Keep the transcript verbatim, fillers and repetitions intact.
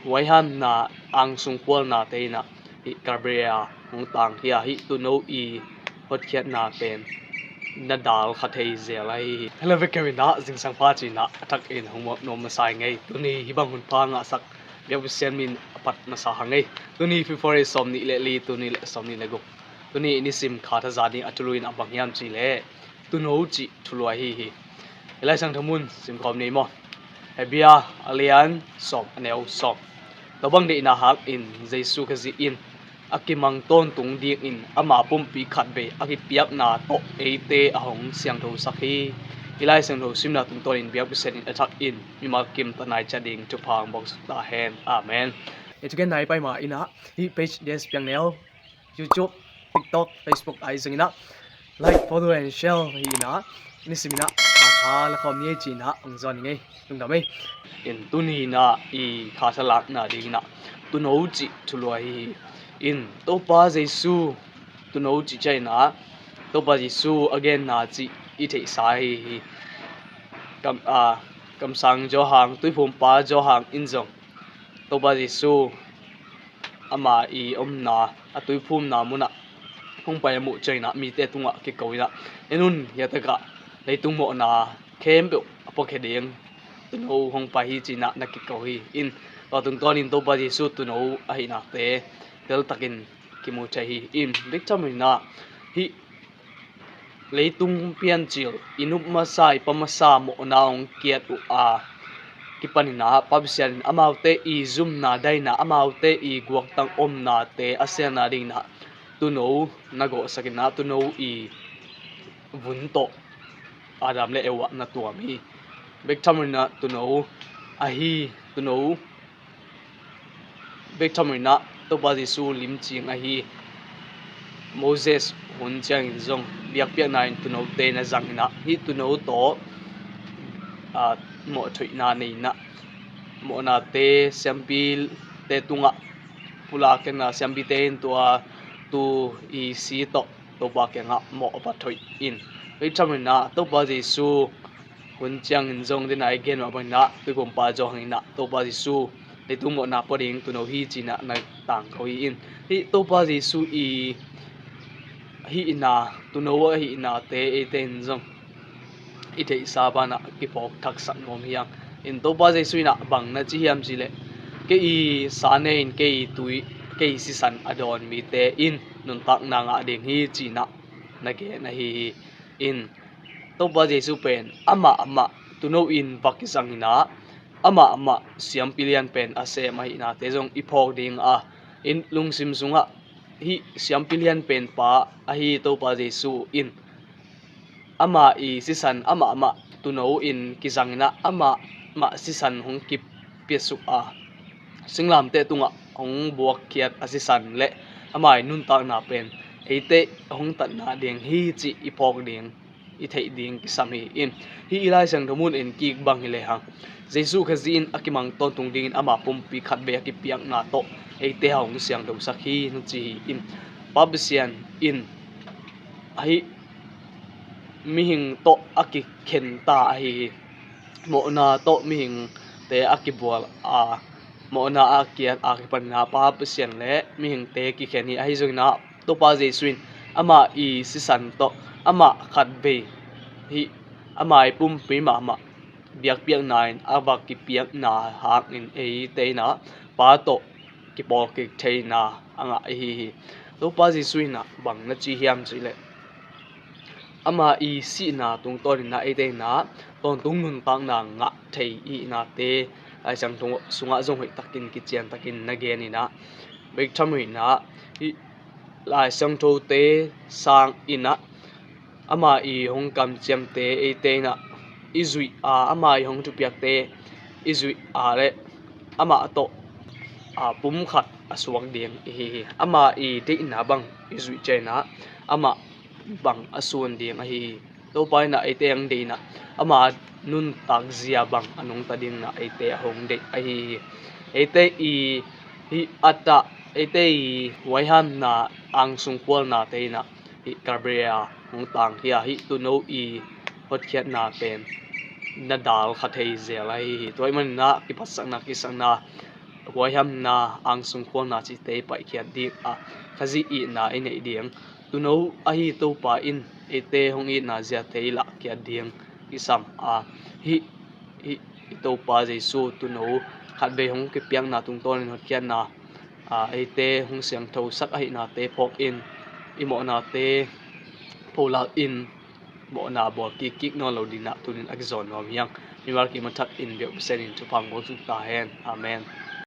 Huaihamna angsung khualnate in ah hih Gabriel hong tangkhia, hih tuuno i hotkhiatna pen na dal kha thei zel ahi hi. Hello, vekeu in ah zingsang pha ci-in ah a thakin hong muak nuam masa ing ei. Tuni hih bang hun pha ngahsak biakpiakna min a phat masa hang ei. Tuni February sawmnih le li, tuni le sawmnih le guk. Tuni i nisim kha thaza ding a thulu in ah bang hiam cih leh tuuno cih thulu ahi hi. I Lai Siangtho mun simkhawm ni maw? Hebru a lian sawm, a neu sawm. Tua bang deihna hangin Jesu Khazih in a kimang tawntung dingin ama pumpi khatvei a kipiakna tawh eite a hong siangthosak hi. I Lai Siangtho simna tungtawnin biakpiakna in a thakin mimal kim ta nai ciat ding thupha hong bawlsak ta hen. Amen. Hi thugen nai pai ma in ah hih page D S Piangneu, YouTube, TikTok, Facebook ah i zong in ah like, follow and share hi in ah, nisim in ah kha tha la khawm ni ei ci-in ah hong zawn ing ei. Lungdam ei. In tuni in ah i kha tha lakna ding in ah tuuno cih thulu ahi hi. In Topa Jesu tuuno cih ciang in ah Topa Jesu a genna cih i theihsa ahi hi. Kam, a, kamsang Johan, tuiphumpa Johan in zong Topa Jesu ama i omna, a tuiphumna munah hong pai a muh ciang in ah mite tungah kiko in ah, "En un, hih a takah leitung mawhna khempeuh a puakhia ding tuuno hong pai hi," ci-in ah na kiko hi. In tua tungtawnin Topa Jesu tuuno ahihnate teltakin kimu thei hi. In bek tham in ah hih leitung piancil, i nup masa, i pa masa mawhna hong kiat uh a kipan in ah Pa Pasian in amaute i zumna daina, amaute i guaktang omnate a sianna ding in ah tuuno na gawhsak in ah tuuno i vun tawh Adam le Eva na tuam hi. Bek tham in ah tuuno ahi, tuuno bek tham in ah Topa Jesu limcing ahi. Moses hun ciangin zong biakpiakna in tuunote na zang in ah hih tuuno tawh, a, mawhthoihna nei in ah mawhnate siampite tungah pulak in ah siampite in tua tu i si tawh Topa kiangah mawh a va thoih in. Bek tham in ah Topa Jesu hun ciangin zong dena i gen mah bangin ah tuiphumpa Johan in ah Topa Jesu leitung mawhna pua ding tuuno hi ci-in ah na tangko hi. In hih Topa Jesu i hihna, tuuno ahihnate eite in zong i theihsa banah kiphawk thaksak nuam hi hang. In Topa Jesu in ah bang na ci hiam cih leh, "Kei i sa ne in kei i tui, kei i sisan a dawn mite in nuntakna ngah ding hi," ci-in ah na gen ahi hi. In Topa Jesu pen amah amah tuuno in va kizang in ah amah amah siampi lian pen a sem ahihnate zong i phawk ding a, in lungsim sungah hih siampi lian pen pa ahi Topa Jesu in ama i sisan amah amah tuuno in kizang in ah amah amah sisan hong kipiasuk a, singlamteh tungah hong buakkhiat a sisan le ama i nuntakna pen eite hong tatna ding hi cih i phawk ding, i theih ding kisam hi. In hih i Lai Siangtho mun en kik bang hi lehang, Jesu Khazih in a kimang tawntung dingin ama pumpi khatvei a kipiakna tawh eite a hong siangthosak hi na ci hi. In Pa Pasian in ahi mihing tawh a kikhen ta ahi hi. Mawhna tawh mihingte a kibual a, mawhna a kiat a kipan in ah Pa Pasian le mihingte kikhen hi. Ahi zongin ah Topa Jesu in ama i sisan tawh amah khatvei hih ama i pumpi mahmah biakpiakna in a va kipiakna hangin eite in ah Pa tawh kipawlkik theihna a ngah ahi hi. Topa Jesu in ah bang na ci hiam cih leh, ama i sihna tungtawn in ah eite in ah tawntung nuntakna ngah thei ihihnate Lai Siangtho sungah zong hoihtakin kiciantakin na gen in ah, bek tham in ah hih Lai Siangthote sang in ah ama i hong kamciamte eite in ah i zuih a, ama i hong thupiakte i zuih a le amah tawh a pumkhat a suak ding ihi hi. Ama i deihna bang i zuih ciangin ah amah bang a suan ding ahi hi. Topa in ah eite hong deih in ah ama nuntak zia bang a nungta dingin ah eite a hong deih ahi hi. Eite i hih a tah, eite i huaihamna angsung khualnate in ah hih Gabriel hong tangkhia, hih tuuno i hotkhiatna pen na dal kha thei zel ahi hi. Tua ahih manin ah kiphatsakna, kisakna Huaihamna, angsung khualna cihte i paihkhiat ding a, Khazih itna i neih ding. Tuuno ahi Topa in eite hong itna ziate i lahkhiat ding kisam a, hih, hih i Topa Jesu tuuno khatvei hong kipiakna tungtawnin hotkhiatna a, eite hong siangthosak ahihnate phawk in, i mawhnate pholak in, mawhna bawl kikkik nawn lo dingin tunin a kizawn nuam hiang. Mimal kim a thak in biak Pasian in thupha hong bawl suk ta hen. Amen.